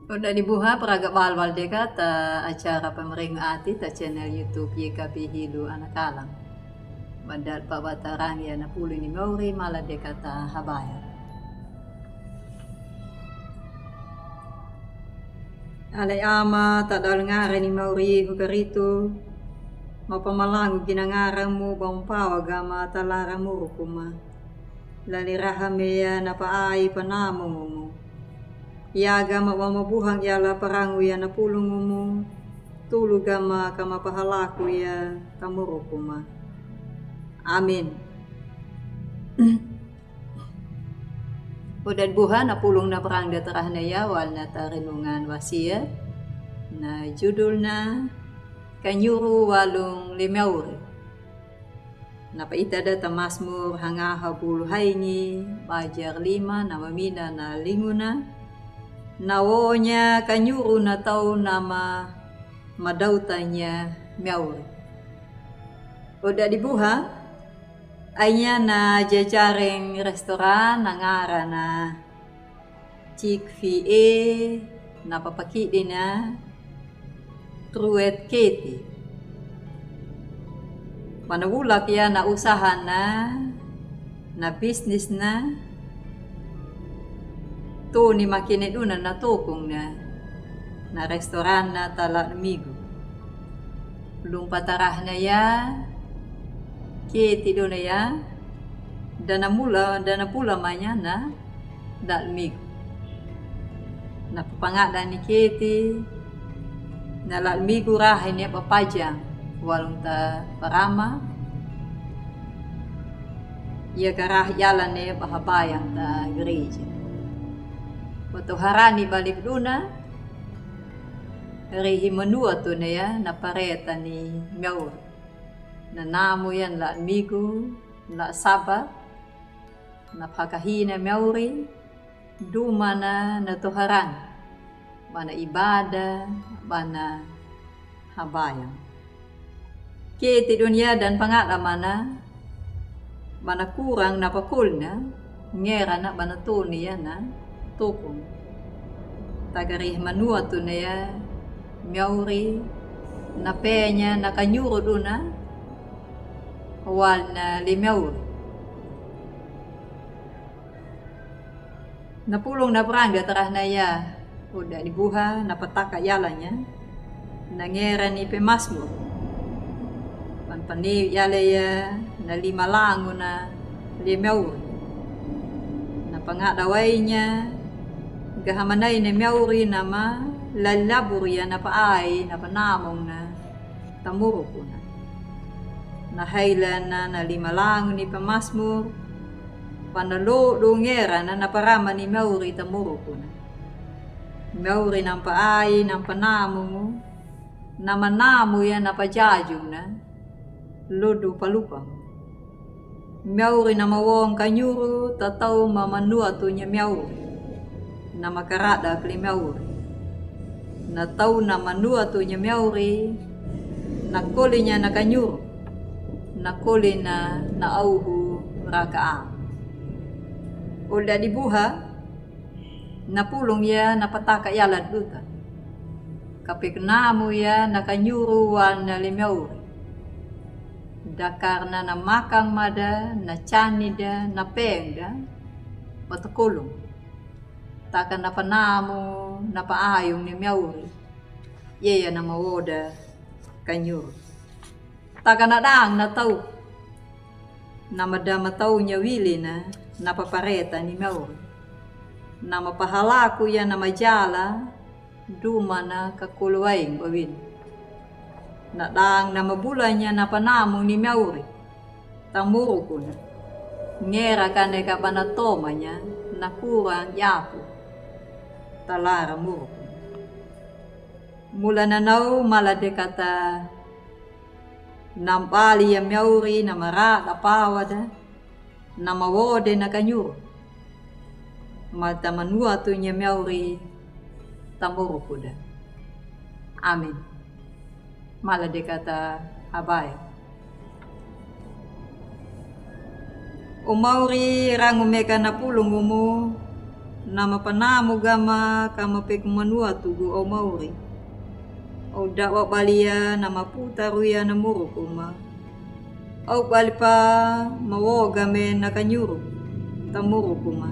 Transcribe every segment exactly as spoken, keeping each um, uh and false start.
Oda dibuha praga balbal deka ta acara pamring ati ta channel YouTube Y K B Hilo Anakalang. Badal pa batarang ya na pulung ni mauri mala deka ta habaya. Ale Ama, ta dal ngare ni mauri hukaritu, mapamalangu gina ngare mu bampawa gama ta lara murukuma. Lali raha meya na pa ai pa namu ngumu. Yaga ma wama buhang yala parangu ya na pulung ngumu. Tulu gama kama pahalaku ya ta murukuma. Amin. Oda dibuha na pulung na parang da tarahna ya wal na ta renungan wasiya. Na judul na Kanyuru walung le mauri. Na pa ita da ta Masmur hangaha bulu haingi, bajar lima, na mamina na linguna. Na wonya kanyuru na tau na ma madauta nya mauri. Oda dibuha, anya na jajareng restoran na ngara na Chick-fil-A, na papakidi na Truett Katie. Mana wulak ya na usaha na, na bisnis na, toni makene duna na tokong na, na restoran na ta la'migu. Lumpa tarahna ya, Katie duna ya, dana mula, dana pula manya na la'migu. Na pangada ni Katie, na la'migu raha ini ba pajang, walung ta parama, ya garah yala ne ba habayang ta gereja. Watu harani balik duna, rihi manua tuna ya, na pareta ni mauri. Na namu ya na la'migu, na Sabat, na pakahina mauri, duma na, na toharan, bana ibada, bana habayang. Katie duna ya dan pangada mana, mana kurang na pakolna, ngera na bana toni ya na tokong. Tagarih manua tuna ya mauri, na penya, na kanyuru duna, wal na le mauri. Na pulung na parang da tarahna ya, oda dibuha, na pataka yalanya, na ngera ni pemasmur. Pan pani yala ya, na lima langu na le mauri. Na pangada wainya, gahamanai na mauri na ma, lalabur ya na pa ai, na pa namung na ta murukuna. Na haila na, na lima langu ni pemasmur, pana lodu ngera na, na parama ni mauri ta murukuna. Mauri na pa ai, na pa namungu, na manamu ya na pajajung na, lodu palupangu. Mauri na mawong kanyuru, ta tau ma manua tunya mauri. Na makarada kli mauri. Na tau na manua tunya mauri, na kolinya na kanyuru. Na kolina na auhu raka a. Oda dibuha, na pulung ya na pataka yala duta. Kapik namu ya na kanyuru wal na le mauri. Dakar na na makang mada, na chani da, na peng da, watu kolung. Taka na pa namu, na pa ayung ni mauri. Yeya na mawoda kanyuru. Taka na dang na tau. Na madama tau nya wili na, na papareta ni mauri. Na mapahalaku ya na majala, duma na kakolowaing bawin. Na dang na mabulanya na pa namu ni mauri. Ta murukuna. Ngera kane ka bana tomanya, na kurang yapu. Ta lara murukuna. Mula na nau mala dekata na mbali ya mauri na marada pawada, na mawode na kanyuru. Mata manua tunya mauri ta murukuda. Amin. Mala dekata habaya. O mauri rangu meka na pulungumu, na mapanamo gama ka mapekumanuatu gu aw mauri. Aw dawa bali ya na maputa ruya na muru kuma. Aw bali pa mawo game na kanyuru, ta muru kuma.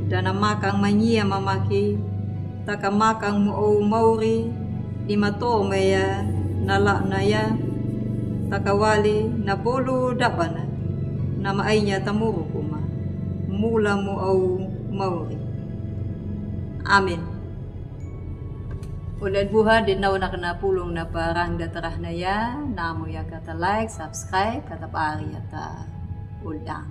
Da na makan manyiya mamaki, ta ka makan mo aw mauri, ni matome ya na lana ya, ta ka wali na bolu dabana, na mainya ta muru kuma. Mula mo aw mauri. Amen. Ol dan buha, de naw na kena pulung na parangga tarahna ya, namo ya kata like, subscribe, kata pari ya ta. Ol dan.